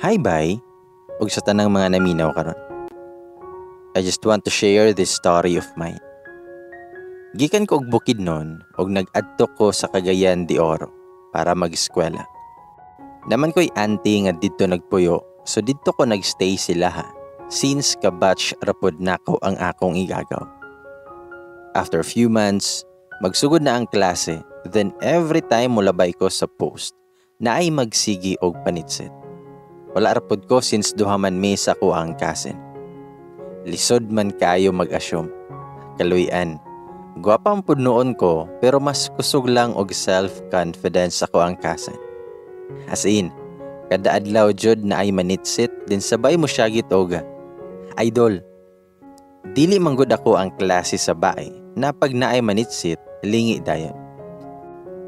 Hi, bye! Ug sa tanang mga naminaw karon. I just want to share this story of mine. Gikan ko og Bukidnon ug nag-adto ko sa Cagayan de Oro para mag-eskwela. Naa man ko'y auntie nga didto nagpuyo, so didto ko nagstay sila ha, since ka-batch ra pod nako ang akong igagaw. After a few months, magsugod na ang klase, then every time mulabay ko sa post, naay magsigi og panitsit. Wala ra pod ko since duha man mi sa akoang cousin. Lisod man kayo mag-assume. Kaluy-an. Gwapa man pud noon ko, pero mas kusog lang og self-confidence akoang cousin. As in, kada adlaw jud naay manitsit din sabay mosyagit og "Idol." Dili man gud ako ang klase sa bae na pag naay manitsit, lingi dayon.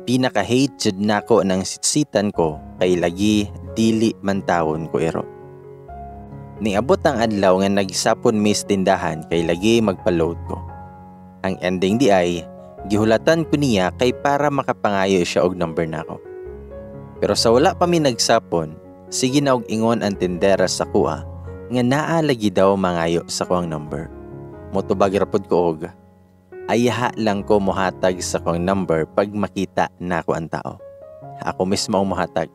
Pinaka-hate jud nako ng sitsitan ko kay lagi dili man tawon ko iro. Niabot ang adlaw nga nagsapon mi sa tindahan kay lagi magpa-load ko. Ang ending di ay, gihulatan ko niya kay para makapangayo siya og number nako. Pero sa wala pa mi nagsapon, sige na og ingon ang tindera sa akoa nga naa lagi daw mangayo sa akoang number. Motubag ra pod ko og ayaha lang ko mohatag sa akong number pag makita nako ang tao. Ako mismo ang mohatag.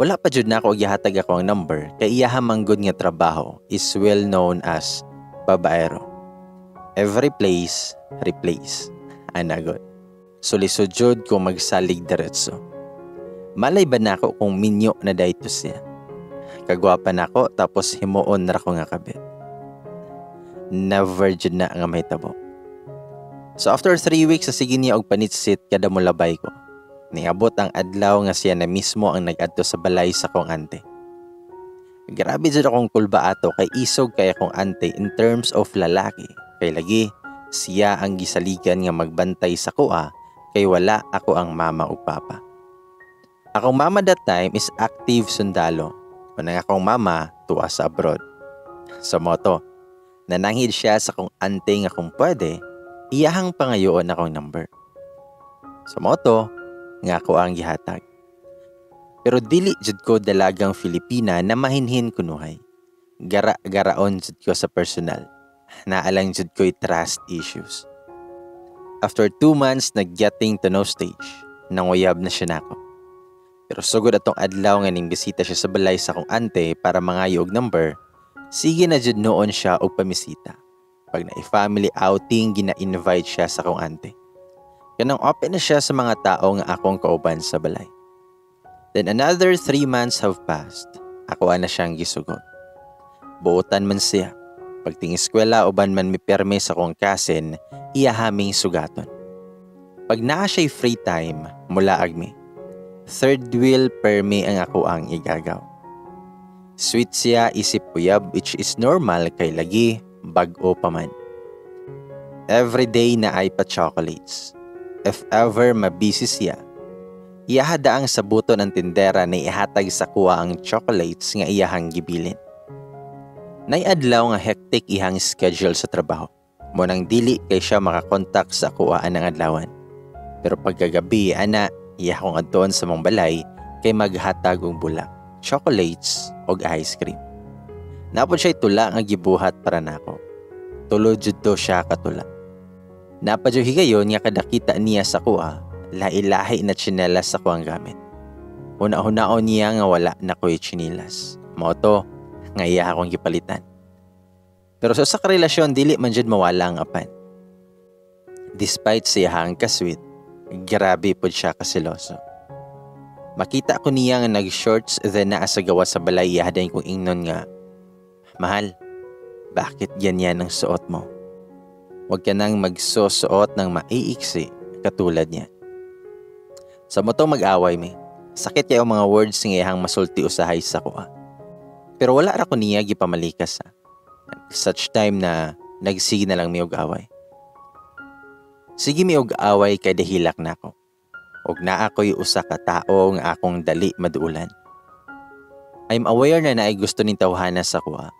Wala pa jud nako og gihatag ako ang number kay iyaha manggod nga trabaho is well known as babaero. Every place, replace. Ana gud. So lisod jud ko magsalig diretso. Malay ba nako kung minyo na dayto siya? Kagwapa nako tapos himuon ra ko nga kabit. Never jud na nga mahitabo. So after 3 weeks sa sige niya og panitsit kada molabay ko. Niabot ang adlaw nga siya na mismo ang nag-adto sa balay sa akong ante. Grabe jud akong kulba ato kay isog kay akong ante in terms of lalaki. Kay lagi siya ang gisaligan nga magbantay sa akoa kay wala ako ang mama ug papa. Akong mama that time is active sundalo. Unang akong mama tuwa sa abroad. Sa moto, nananghid siya sa akong ante nga kung pwede, iyahang pangayoon akong number. Sa moto, nga ako ang gihatag. Pero dili jud ko dalagang Filipina na mahinhin kunuhay. Gara-garaon jud ko sa personal. Naa lang jud ko'y trust issues. After 2 months na getting to know stage, nanguyab na siya nako. Pero sugod atong adlaw nga ning bisita siya sa balay sa akong ante para mangayo og number, sige na jud noon siya og pamisita. Pag na family outing, gina-invite siya sa akong ante. Kanang open na siya sa mga tao nga akong kauban sa balay. Then another 3 months have passed. Ako na siyang gisugot. Buotan man siya. Pagting eskwela, uban man mi perme sa akong cousin, iyahaming sugaton. Pag naa siya'y free time, mulaag mi. Third wheel perme ang ako ang igagaw. Sweet siya isip uyab, which is normal kay lagi bag-o pa man. Every day naay pa chocolates. If ever mabisi siya, iyaha daang sabuton ang tindera na ihatag sa akoa ang chocolates nga iyahang gibilin. Nay adlaw nga hectic ihang schedule sa trabaho. Mao nang dili kay siya makakontak sa akoa anang adlawan. Pero pagkagabi ana, iya akong adtoon sa mong balay kay maghatag og bulak, chocolates og ice cream. Naa pod siya tula nga gibuhat para nako. Tulo jud to siya katula. Naa pa juy higayon nga kada kita niya sa akoa, lahi-lahi na tsinelas sa akoang gamit. Huna-hunaon niya nga wala na ko'y tsinilas. Mao to nga iya akong gipalitan. Pero sa usa ka relasyon, dili man jud mawala ang apan. Despite sa iyahang ka-sweet, grabe pod siya kaseloso. Makita ko niya nga nag-shorts then naa sa gawas sa balay, iya dayon kong ingnon nga, "Mahal, bakit ganyan ang suot mo? Huwag ka nang magsusuot ng maiiksi katulad niya." Sa motong mag-away mi, sakit kayo mga words nga iyahang masulti usahay sa akoa. Pero wala ra ko niya gipamalikas sa. Such time na nagsige na lang mi og away. Sige mi og away kay dahilak nako. Og naa ko'y usa ka tawo nga akong dali maduulan. I'm aware na naay gusto ning tawhana sa akoa,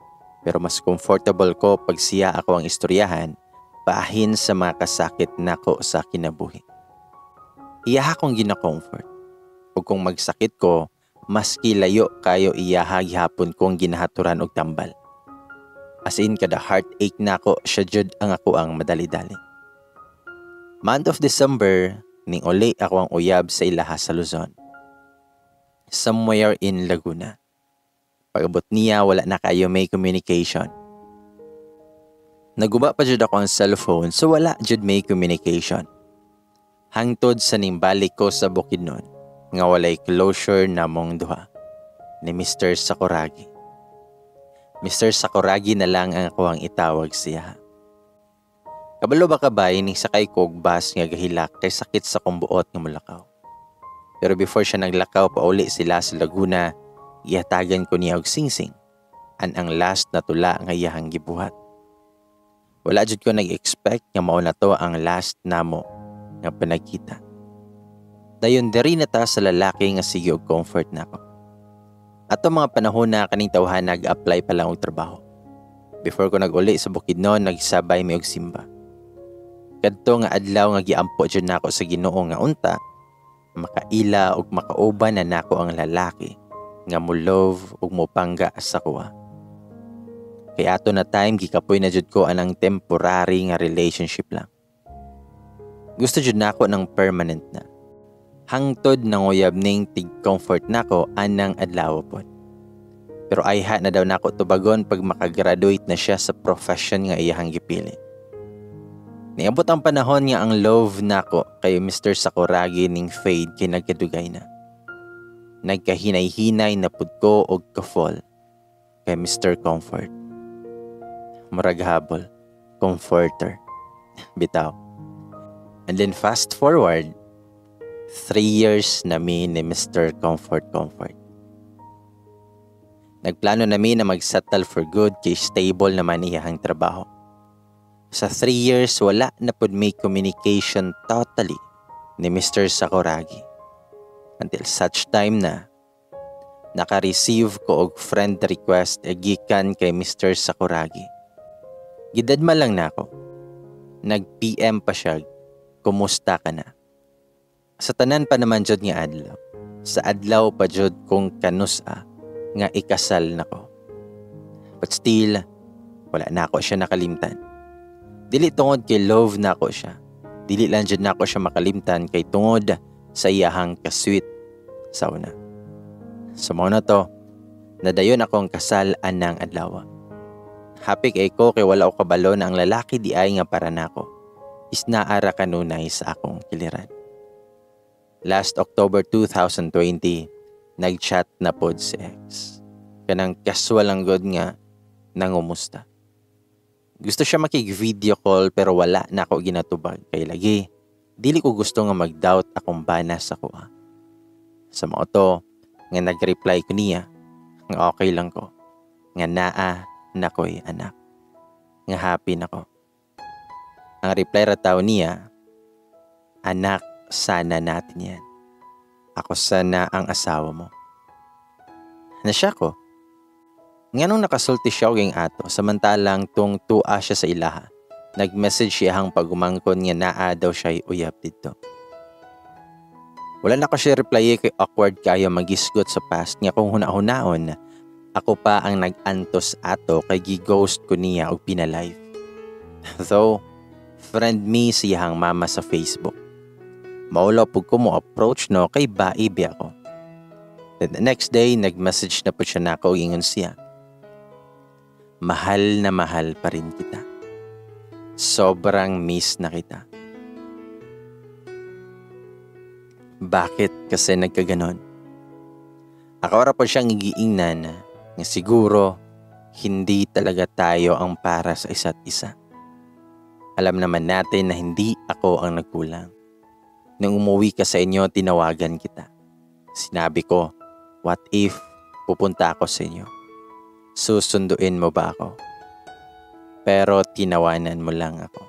pero mas comfortable ko pag siya ako ang istoryahan bahin sa mga kasakit nako sa kinabuhi. Iya akong gina-comfort. Ug kung magsakit ko, Maski layo kayo iyaha, gihapon kong ginahaturan og tambal. As in, kada heartache nako, siya jud ang ako ang madali-dali. Month of December, ning uli ako ang uyab sa ilaha sa Luzon. Somewhere in Laguna. Pag-abot niya, wala na kayo may communication. Naguba pa jud ako ang cellphone, so wala jud may communication. Hangtod sa ning balik ko sa Bukidnon, nga walay closure namong duha ni Mr. Sakuragi. Mr. Sakuragi na lang ang ako ang itawag siya. Kabalo ba ka bay, ning sakay kog bus nga gahilak kay sakit sa kong buot nga mulakaw. Pero before siya naglakaw pauli sila sa Laguna, gihatagan ko niya og singsing. An ang last na tula nga iyahang gibuhat. Wala jud ko nag-expect nga mao na to ang last namo nga panagkita. Dayon diri na ta sa lalaki nga sige og comfort nako. Ato mga panahon na kaning tawhan nag-apply pa lang og trabaho. Before ko nag-uli sa Bukidnon, nagsabay mi og simba. Kadto nga adlaw nga giampo jud nako sa Ginoo nga unta makaila og makauban na nako ang lalaki nga mo love ug mopangga sa kuha. Kay ato na time, gikapoy na jud ko anang temporary nga relationship lang. Gusto jud nako ng permanent na. Hangtod nanguyab ning tig comfort nako anang adlaw pod. Pero ayha na daw nako tubagon pag makagraduate na siya sa profession nga iyahang gipili. Niabot ang panahon nga ang love nako kay Mr. Sakuragi ning fade kay nagkadugay na. Nagkahinay-hinay na pud ko og ka-fall kay Mr. Comfort. Murag habol, comforter. Bitaw. And then fast forward, 3 years na mi ni Mr. Comfort Comfort. Nagplano na mi na mag-settle for good kay stable naman iyahang trabaho. Sa 3 years, wala na pud may communication totally ni Mr. Sakuragi. Until such time na naka-receive ko og friend request gikan kay Mr. Sakuragi. Gidadma lang nako. Nag-PM pa siya, "Kumusta ka na?" Sa tanan pa naman jud nga adlaw. Sa adlaw pa jud kung kanusa nga ikasal nako. But still, wala na ako siya nakalimtan. Dili tungod kay love nako siya. Dili lang jud nako siya makalimtan kay tungod sa iyahang ka-sweet sa una. So mao na to, nadayon akong kasal anang adlaw. Happy kay ko kay wala ko kabalo na ang lalaki di ay nga para nako is naara kanunay sa akong kiliran. Last October 2020, nag-chat na pod si ex. Kanang casual lang gud nga nangumusta. Gusto siya makig-video call pero wala na ako ginatubag kay lagi dili ko gusto nga mag-doubt akong bana sa kuha. Sa mao to nga nag-reply ko niya nga okay lang ko, nga naa na ko'y anak, nga happy na ko. Ang reply ra taw niya, "Anak sana natin yan. Ako sana ang asawa mo." Nasya ko. Nganong nakasulti siya og ato samantalang tung tua siya sa ilaha? Nag-message siya ang pagumangkon nga naa daw siya uyab didto. Wala na ko siya reply kay awkward kayo magisgot sa past nga kung huna-hunaon, ako pa ang nag-antos ato kay gi-ghost ko niya og pinalive. Though, friend me siyang mama sa Facebook. Maulaw pug ko mo approach no kay baibi ako. Then the next day, nag-message na po siya nako, ingon siya, "Mahal na mahal pa rin kita. Sobrang miss na kita." Bakit kasi nagkaganon? Ako ra po siyang giingnan nga siguro hindi talaga tayo ang para sa isa't isa. Alam naman natin na hindi ako ang nagkulang. Nung umuwi ka sa inyo, tinawagan kita. Sinabi ko, "What if pupunta ako sa inyo? Susunduin mo ba ako?" Pero tinawanan mo lang ako.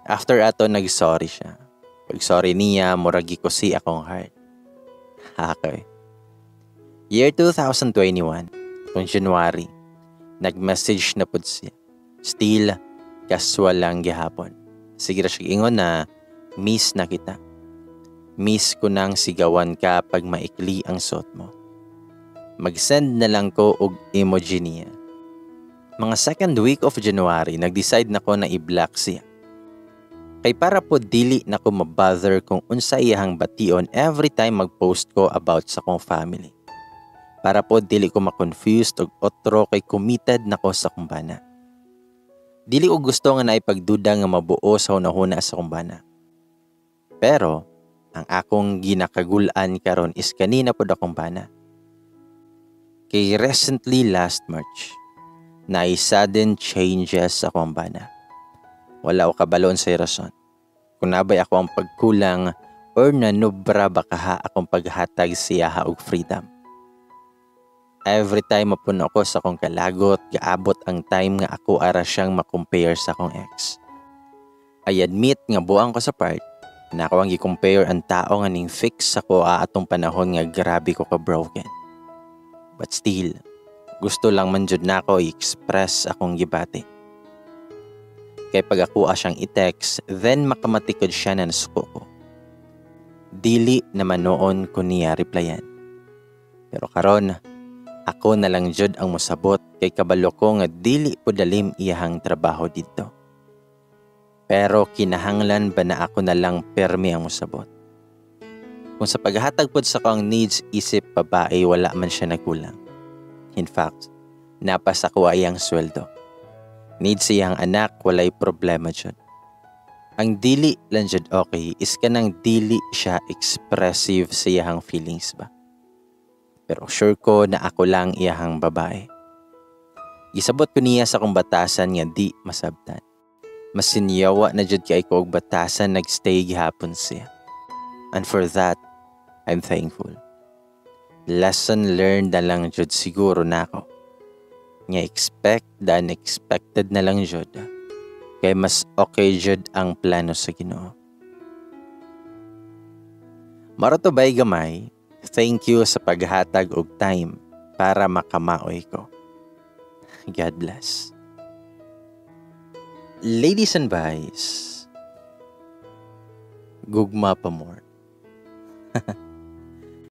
After ato, nag-sorry siya. Pag sorry niya, muragi ko si akong heart. Okay. Year 2021, kung January, nag-message na pud siya. Still, casual lang gihapon. Sige ra siya ingon na miss na kita. Miss ko nang sigawan ka pag maikli ang suot mo. Mag-send na lang ko og emoji niya. Mga second week of January, nag-decide na ko na i-block siya. Kay para po dili na ko mabother kung unsa iyahang bation every time mag-post ko about sa kong family. Para po dili ko ma-confused og otro kay committed na ko sa kong bana. Dili ko gusto nga naipagduda nga mabuo sa hunahuna sa kong bana. Pero ang akong ginakagulan karon is kanina pod akong bana. Kay recently last March, na sudden changes sa akong bana. Wala ko kabalon sa rason. Kung nabay ako ang pagkulang or nanubra ba kaha akong paghatag siya og freedom. Every time mapuno ko sa akong kalagot, gaabot ang time nga ako ara siyang makompare sa akong ex. I admit nga buang ko sa part na ako ang gi-compare ang tao nga ning fix ako atong panahon nga grabe ko ka broken. But still, gusto lang man jud nako i-express akong gibati. Kay pag ako siyang i-text, then makamatikod siya na nasuko ko. Dili naman noon ko niya replyan. Pero karon, ako na lang jud ang mosabot kay kabalo ko nga dili po dalim iyahang trabaho didto. Pero kinahanglan ba na ako na lang permi ang mosabot? Kung sa paghatag pod sa akong needs isip babae, wala man siya nagkulang. In fact, napasa ko iyang sweldo. Needs siyang anak, walay problema jud. Ang dili lang jud okay is kanang dili siya expressive sa iyahang feelings ba. Pero sure ko na ako lang iyahang babae. Gisabot ko niya sa akong batasan nga di masabtan. Masinyawa na jud kay ko og batasan, nagstay gihapon siya. And for that, I'm thankful. Lesson learned na lang jud siguro nako. Nga expect the unexpected na lang jud. Kay mas okay jud ang plano sa Ginoo. Mao ra to, bay gamay. Thank you sa paghatag og time para makamaoy ko. God bless. Ladies and bays, gugma pa more.